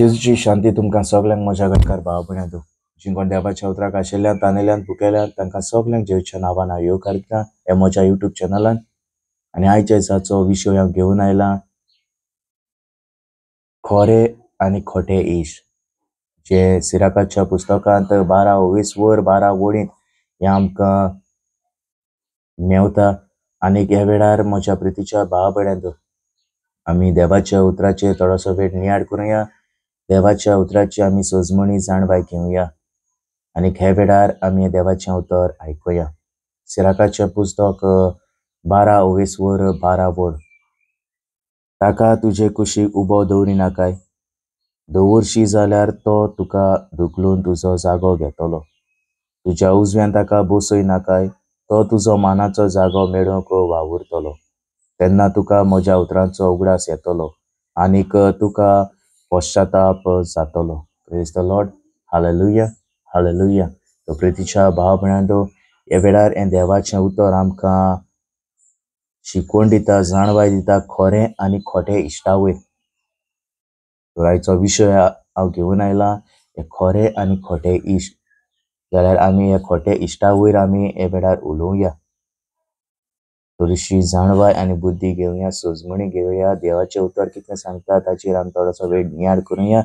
जेजूची शांती तुमकां सगल्यांक म्हज्या घटकार भाव भयणांनो, जीं कोण देवाच्या उतराक आशिल्ल्यान तानेल्यान भुकेल्यान तांकां सगल्यांक जेजूच्या नांवान हांव येवकार दिता ह्या म्हज्या युट्यूब चॅनलान. आनी आयच्या दिसाचो विशय हांव घेवन आयला खरे आनी खोटे इश्ट, जे सिराकाच्या पुस्तकांत 12 वर 12 वळींत हें आमकां मेवता. आनी ह्या वेळार म्हज्या प्रितीच्या भाव भयणांनो, आमी देवाच्या उतराचेर थोडोसो वेळ नियाळ करुया, देवाच्या उतराची आमी सजमणी जाणवाय घेवया आनी ह्या वेळार आमी देवाचें उतर आयकुया. सिराकाचें पुस्तक 12 वर 12 वळ. ताका तुजे कुशीक उबो दवरी नाकाय, दवरशी जाल्यार तो तुका धुकलून तुजो जागो घेतलो. तुज्या उजव्यान ताका बसय नाकाय, तो तुजो मानाचो जागो मेळोवंक वावुरतलो. तेन्ना तुका म्हज्या उतरांचो उगडास येतलो आनीक तुका पश्चाताप जातलो. Praise the Lord, hallelujah, hallelujah. तो प्रितीच्या भाव भयणांनो, ह्या वेळार हें देवाचें उतर आमकां शिकवण दिता, जाणवाय दिता खरें आनी खोटें इश्टा वयर. तर आयचो विशय हांव घेवन आयला हे खरें आनी खोटें इश्ट. जाल्यार आमी हे खोटे इश्टा वयर आमी हे वेळार उलोवया, थोडीशी जाणवाय आनी बुद्धी घेवया, सजमणी घेवया, देवाचें उतर कितें सांगता ताचेर आमी थोडोसो वेळ नियाळ करुया.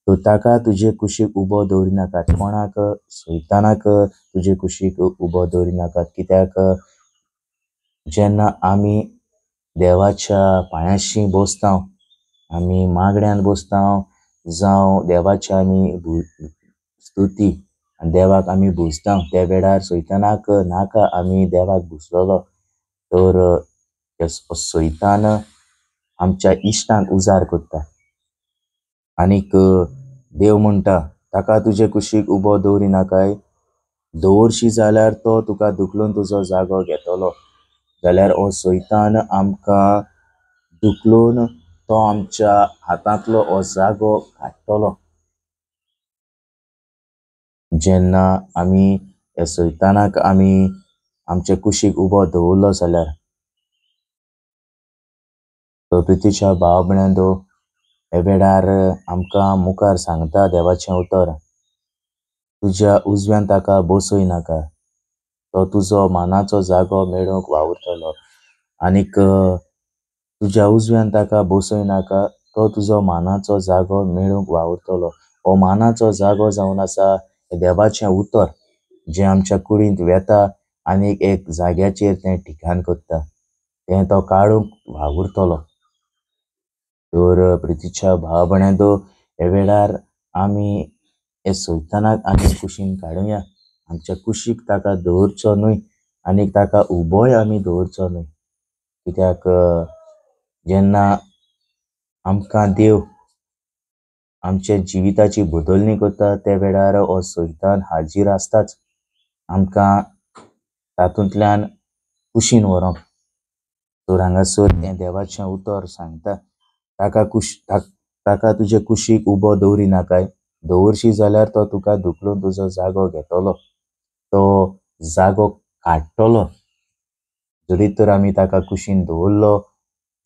तो ताका तुजे कुशीक उबो दवरी नाकात, कोणाक सैतानाक तुजे कुशीक उबो दवरी नाकात. कित्याक जेन्ना आमी देवाच्या पांयाशी बसता, आमी मागण्यान बसता, जावं देवाच्या आमी स्तुती आनी देवाक आमी भुजता, त्या वेळार सैतानाक नाका आमी देवाक भुजतलो. तर सैतान आमच्या इश्टांक उजार करता. आनीक देव म्हणटा ताका तुजे कुशीक उबो दवरी नाकाय, दवरशी जाल्यार तो तुका धुकलून तुजो जागो घेतलो. जाल्यार हो सैतान आमकां धुकलून तो आमच्या हातांतलो हो जागो काडटलो. जेन्ना आमी ह्या सैतानाक आमी आमचे कुशीक उबो दवरलो जाल्यार, तो प्रितीच्या भाव भयणांनो, ह्या वेळार आमकां मुखार सांगता देवाचें उतर, तुज्या उजव्यान ताका बसय नाका, तो तुजो मानाचो जागो मेळोवंक वावुरतलो. आनीक तुज्या उजव्यान ताका बसय नाका, तो तुजो मानाचो जागो मेळोवंक वावुरतलो. हो मानाचो जागो जावन आसा देवाचें उतर, जें आमच्या कुडींत वेता आनी एक जाग्याचेर तें ठिकाण करता, तें तो काडूंक वावुरतलो. तर प्रितीच्या भाव भयणांनो, ह्या वेळार आमी हे सैतानाक आमी कुशीन काडुया, आमच्या कुशीक ताका दवरचो न्हय आनी ताका उबोय आमी दवरचो न्हय. कित्याक जेन्ना आमकां देव आमच्या जिविताची बदलणी करता त्या वेळार हो सैतान हाजीर आसताच आमकां तातूंतल्यान कुशीन व्हरोंक. तर हांगासर हें देवाचें उतर सांगता ताका ताका तुजे कुशीक उबो दवरी नाकाय, दवरशी जाल्यार तो तुका धुकलून तुजो जागो घेतलो, तो जागो काडटलो. जरी तर आमी ताका कुशीन दवरलो,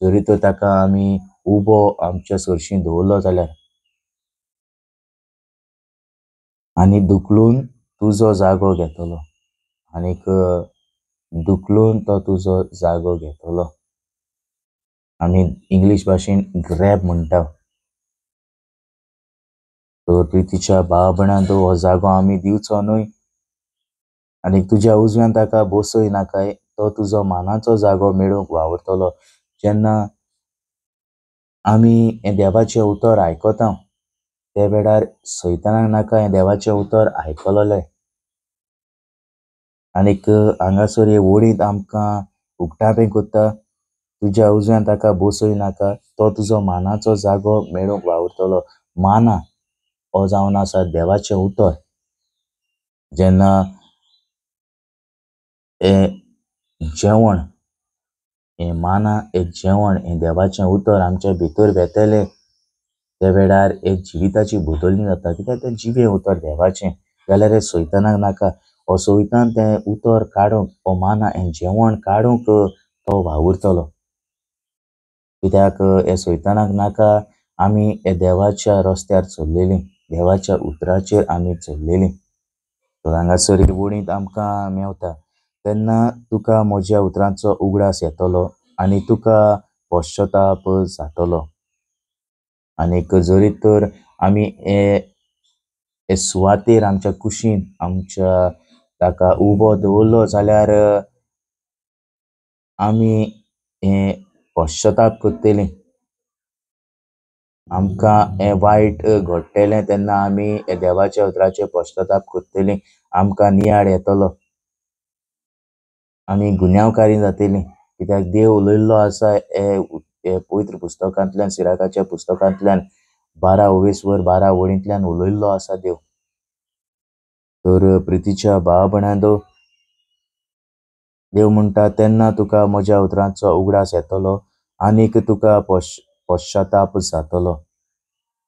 जरी तर ताका आमी उबो आमच्या सरशी दवरलो जाल्यार, आनी धुकलून तुजो जागो घेतलो, आनीक धुकलून तो तुजो जागो घेतलो. आमी इंग्लीश भाशेन ग्रॅब म्हणटा. तर प्रितीच्या भाव भयणांनो, हो जागो आमी दिवचो न्हय. आनी तुज्या उजव्यान ताका बसय नाकाय, तो तुजो मानाचो जागो मेळोवंक वावुरतलो. जेन्ना आमी हें देवाचें उतर आयकता त्या वेळार सैतानाक नाका हें देवाचें उतर आयकलें. आनीक हांगासर हे वळींत आमकां उक्तापें करता, तुज्या उजव्यान ताका बसय नाका, तो तुजो मानाचो जागो मेळोवंक वावुरतलो. माना हो जावन आसा देवाचें उतर. जेन्ना हें जेवण, हें माना, हें जेवण, हें देवाचें उतर आमच्या भितर वेतलें त्या वेळार एक जिविताची बदलणी जाता. कित्याक तें जिवें उतर देवाचें. जाल्यार हें सैतानाक नाका, हो सैतान तें उतर काडूंक, हो माना हें जेवण काडूंक तो वावुरतलो. कित्याक हें सैतानाक नाका आमी हे देवाच्या रस्त्यार चल्लेलीं, देवाच्या उतराचेर आमी चल्लेलीं। तर हांगासर ही वळींत आमकां मेवता, तेन्ना तुका म्हज्या उतरांचो उगडास येतलो आनी तुका पश्चाताप जातलो। आनीक जरी तर आमी हे सुवातेर आमच्या कुशीन आमच्या ताका उबो दवरलो जाल्यार आमी हे पश्चाताप करतलीं। आमकां हें वायट घडटलें तेन्ना आमी हे देवाच्या उतराचेर पश्चाताप करतलीं, आमकां नियाळ येतलो, आमी गुन्यांवकारी जातलीं। कित्याक देव उलयल्लो आसा हे पवित्र पुस्तकांतल्यान, सिराकाच्या पुस्तकांतल्यान 12 ओवेसवर 12 वळींतल्यान उलयल्लो आसा देव। तर प्रितीच्या भाव भयणांनो, देव म्हणटा तेन्ना तुका म्हज्या उतरांचो उगडास येतलो आनीक तुका पश्चाताप जातलो।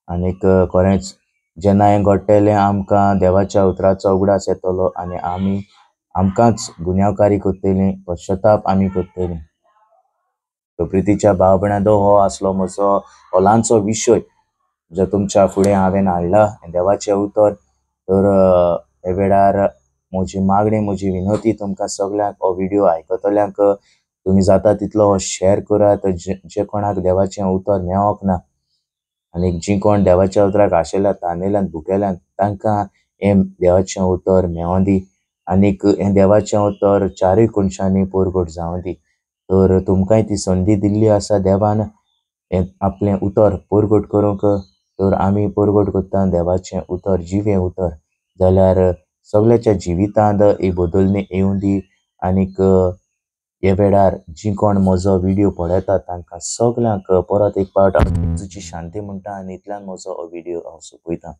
आनीक खरेंच जेन्ना हें घडटलें आमकां देवाच्या उतराचो उगडास येतलो आनी आमी आमकांच गुन्यांवकारी करतलीं, पश्चाताप आमी करतलीं। तर प्रितीच्या भाव भयणांनो, हो आसलो म्हजो हो ल्हानसो विशय जो तुमच्या फुडें हांवें हाडला देवाचें उतर। तर हे वेळार म्हजी मागणी, म्हजी विनंती तुमकां सगल्यांक, हो व्हिडियो आयकतल्यांक तुमी जाता तितलो हो शेअर करात। जे कोणाक देवाचें उतर मेळोंक ना आनी जी कोण देवाच्या उतराक आशेल्यात, तानेल्यान, भुकेल्यान, तांकां हें देवाचें उतर मेळों दी आनीक हें देवाचें उतर चारूय कोनशांनी परगट जावं दी। तर तुमकांय ती संदी दिल्ली आसा देवान हें आपलें उतर परगट करूंक। तर आमी परगट करता देवाचें उतर, जिवें उतर, जाल्यार सगळ्याच्या जिवितांत ही बदलणी येवं दी। आनीक हे वेळार जी कोण म्हजो व्हिडियो पळयतात तांकां सगल्यांक परत एक पावट तुजी शांती म्हणटा आनी इतल्यान म्हजो हो व्हिडियो हांव सोंपयतां।